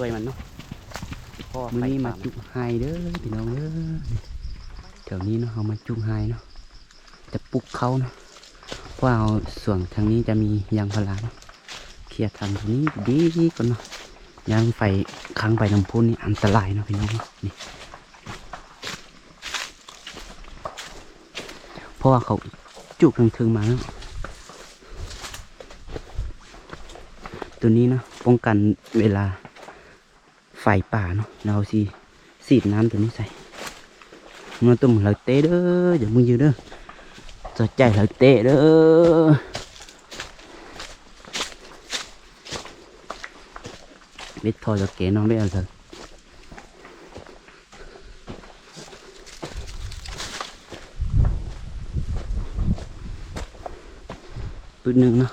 ຊ່ວຍມັນເນາະ. ມື້ນີ້ມາຈຸກໄຮ່ເດີພີ່ນ້ອງເດີ. ແຖວນີ້ເນາະ ເຮົາມາຈຸກໄຮ່ເນາະ ຈະປູກເຂົ້າເນາະ ເພາະວ່າເຮົາສວນທາງນີ້ຈະມີຢາງພາລາເນາະ. ເຄຍທາງຕົວນີ້ດີໆກ່ອນເນາະ ຢ້ານໄຟຄ້າງໄປນຳພຸ້ນນີ້ອັນຕະລາຍເນາະພີ່ນ້ອງເນາະ. ນີ້ ເພາະວ່າເຂົາຈຸກເທິງໆມາເນາະ ຕົວນີ້ເນາະ ປ້ອງກັນເວລາໄຟປ່າເນາະ. ແລ້ວເຮົາຊິສີດນ້ຳຕົວນີ້ໃສ່. ເມື່ອຕົວມັນເລີເຕະເດີ ຢ່າມຶງຢືນເດີ ຈະໃຈເລີເຕະເດີ. ເບັດທໍ່ຈະເກເນາະ ເບັດເອົາໃສ່ ປຶ້ມໜຶ່ງເນາະ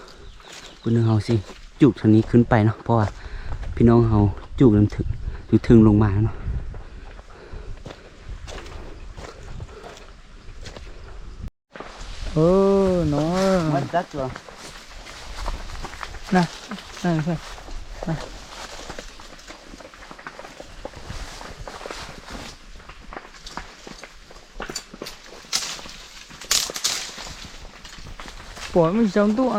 ປຶ້ມໜຶ່ງເຮົາຊິຈຸກທາງນີ້ຂຶ້ນໄປເນາະ ເພາະວ່າພີ່ນ້ອງເຮົາຈຸກນຳເທິງ ຢູ່ເທິງລົງມາເນາະ. ເອີເນາະ ມັນຈັດຕົວ ນະ ນະ ນະ. ໂອ້ຍ ມັນສອງຕົວ.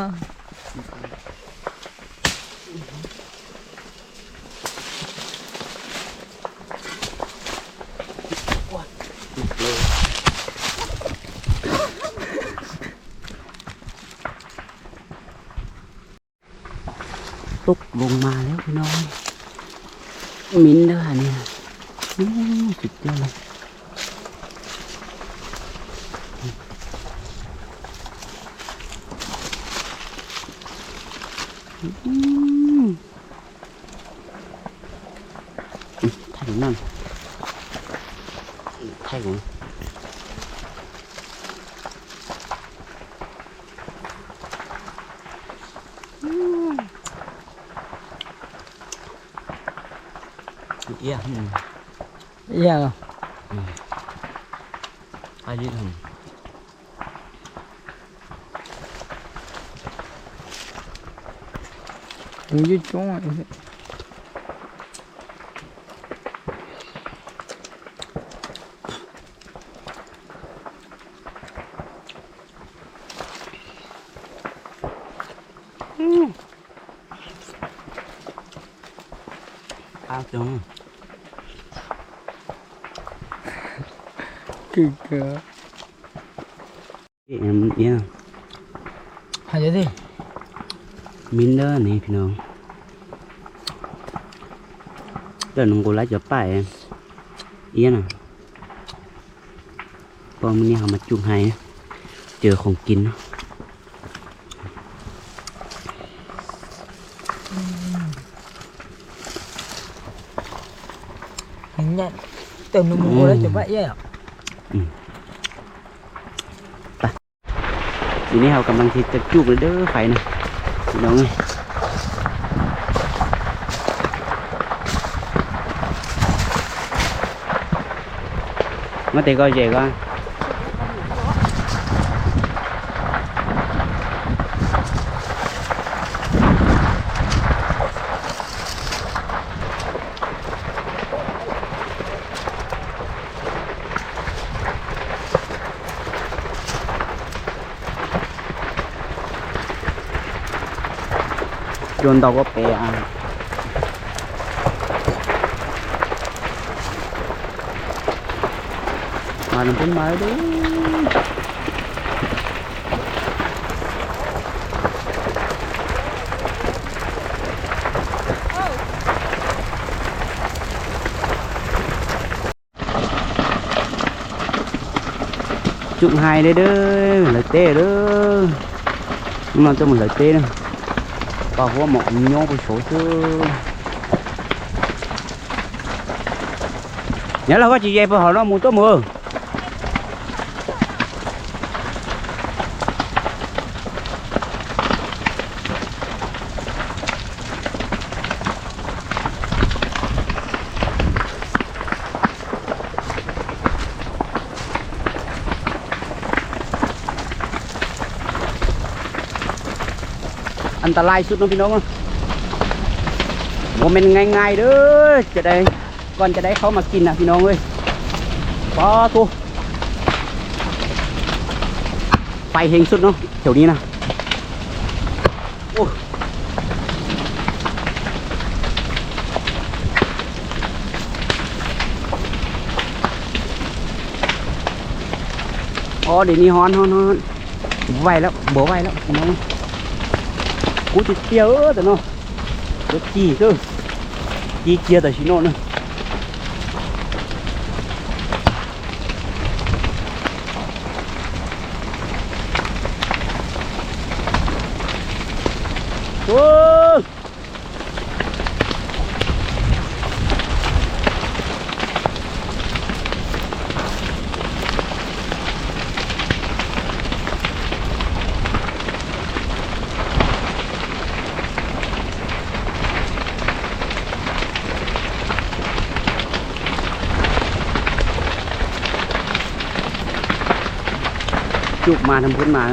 ຕົກລົງມາແລ້ວພີ່ນ້ອງ ມິນເດີອັນນີ້. ໂອ້ ສຸດຍອດເລີຍ. ໄຖນັ້ນ ໄຖ ເອີ ເອີ ເອີ ໄປດິ. ອ້າວ ຄືເກືອ ເອີ ເອີ ຫາຍໃຈຕິ ມິນເດີນີ້ພີ່ນ້ອງ ເຈົ້າໜຶ່ງໂກໄລຈະໄປ ເອີ ນະ ເພາະມື້ນີ້ເຮົາມາຈຸກໄຮ່ ເຈີຂອງກິນເນາະ. ເອີ ເຕີມນ້ຳມັນ ໂອ້ ແລ້ວຈະວ່າເອີ ອືມ ໄປ ທີນີ້ເຮົາກຳລັງທີ່ຈະຈຸກແລ້ວເດີໄຟນະ ພີ່ນ້ອງເອີຍ. ມາແຕ່ເກົ່າເຈກວ່າ ໂດນດອກວ່າເປອາ ມານຳເພິ່ນມາເດີ. ຈຸກໄຮ່ເດີ ເລີເຕເດີ ມັນຈະມັນເລີເຕເດີ ປາຫົວໝອກຍອງໄປໂຊຊື່. ເນຍລະວ່າຊິໃຫຍ່ປາຫອມເນາະ ໝູຕົ້ມເອີ. ອັນຕະລາຍສຸດເນາະພີ່ນ້ອງເນາະ ໂມ ບໍ່ແມ່ນງ່າຍໆເດີ້ ຈະໄດ້ ກ່ອນຈະໄດ້ເຂົ້າມາກິນນະພີ່ນ້ອງເອີຍ. ປາໂທ້ ໄຟແຮງສຸດເນາະແຖວນີ້ນະ. ໂອ້ ອໍ ດຽວນີ້ຮ້ອນ ຮ້ອນ ຮ້ອນ ບໍ່ໄຫວແລ້ວ ບໍ່ໄຫວແລ້ວພີ່ນ້ອງ. ກູຕິດເກຍເອີ ແຕ່ເນາະ ລົດຂີ່ເດີ້ ຂີ່ເກຍແຕ່ຊິໂນດເນາະ. ໂອ້ ຈຸກມາທາງພຸ້ນມາ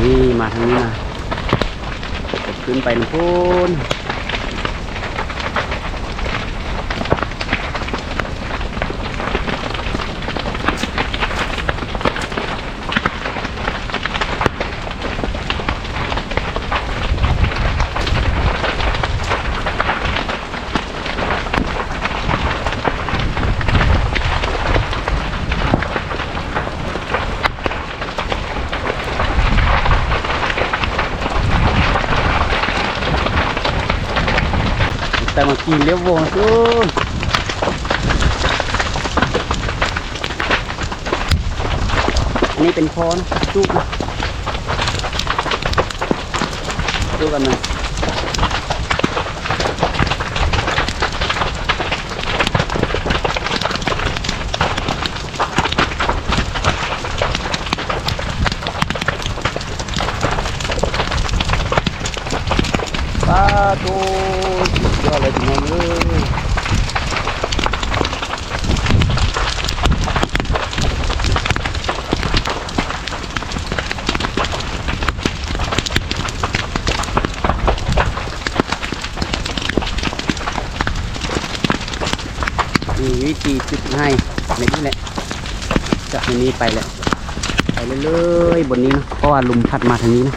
ນີ້ມາທາງນີ້ມາ ຂຶ້ນໄປນຳພຸ້ນ. ແຕ່ມາກິນແລ້ວບໍ່ ໂອ້ ອັນນີ້ເປັນຄອນ ຈຸກ ຈຸກອັນໜຶ່ງ. ປາໂທ້ ສຸດຍອດເລີຍພີ່ນ້ອງເອີຍ. ມີວິທີຈຸດໃຫ້ແບບນີ້ແຫຼະ ຈາກນີ້ໄປແຫຼະ ໄປເລື້ອຍໆ ບົນນີ້ເນາະ ເພາະວ່າລົມພັດມາທາງນີ້ເນາະ.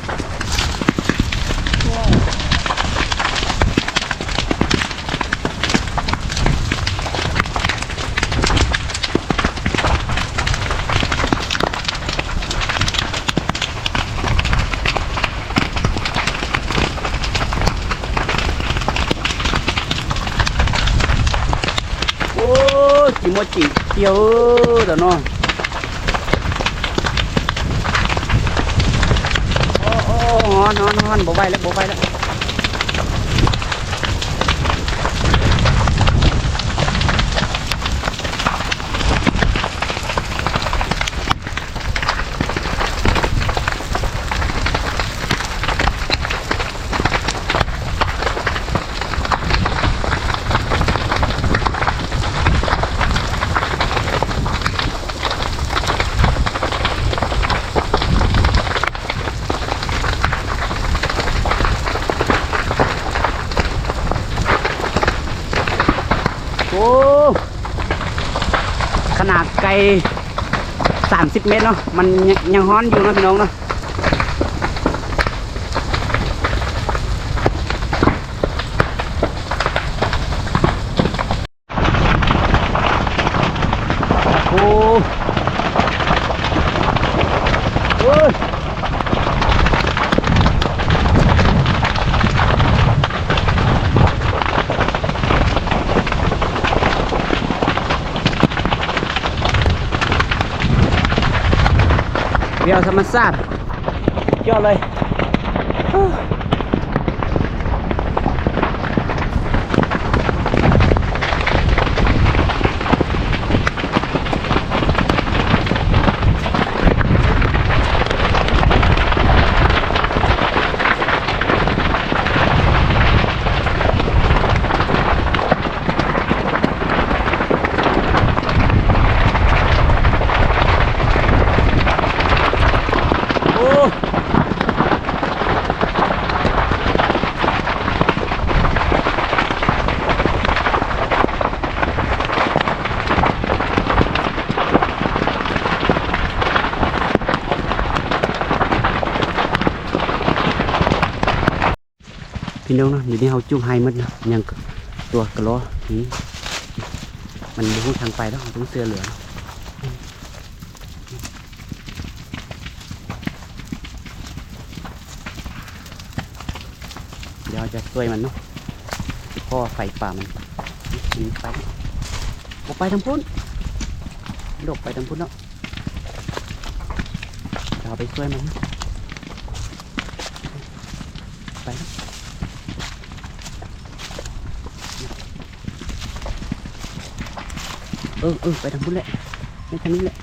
ໂອ້ຍ ຂີ້ມົດຈິງ ທ່ຽວເອີຍ ຕານ້ອຍ. ໂອ້ ໂອ້ ຮ້ອນ ຮ້ອນ ຮ້ອນ ບໍ່ໄຫວແລ້ວ ບໍ່ໄຫວແລ້ວ. ໂອ້ ຂະໜາດໄກສາມສິບເມັດເນາະ ມັນຍັງ ຍັງຮ້ອນຢູ່ເນາະ ພີ່ນ້ອງເນາະ. ໂອ້ ໂອ້ຍ ແວວທຳມະຊາດ ສຸດຍອດເລີຍ. ໂອ້ ພີ່ນ້ອງເນາະ ດຽວນີ້ເຮົາຈູບໄຮ່ໝົດເນາະ ຍັງຕົວກະລໍ ນີ້ ມັນບໍ່ຮູ້ທາງໄປແລ້ວ ເຮົາຕ້ອງຊ່ວຍເຫຼືອເນາະ. ດຽວເຮົາຈະຊ່ວຍມັນເນາະ ຊິພໍ້ໄຟປ່າມັນ ມັນໄປແລ້ວ ບໍ່ໄປທາງພຸ້ນ ໂດດໄປທາງພຸ້ນແລ້ວ. ດຽວເຮົາໄປຊ່ວຍມັນ ໄປ ເອີ ເອີ ໄປທາງພຸ້ນແຫຼະ ໄປທາງນີ້ແຫຼະ.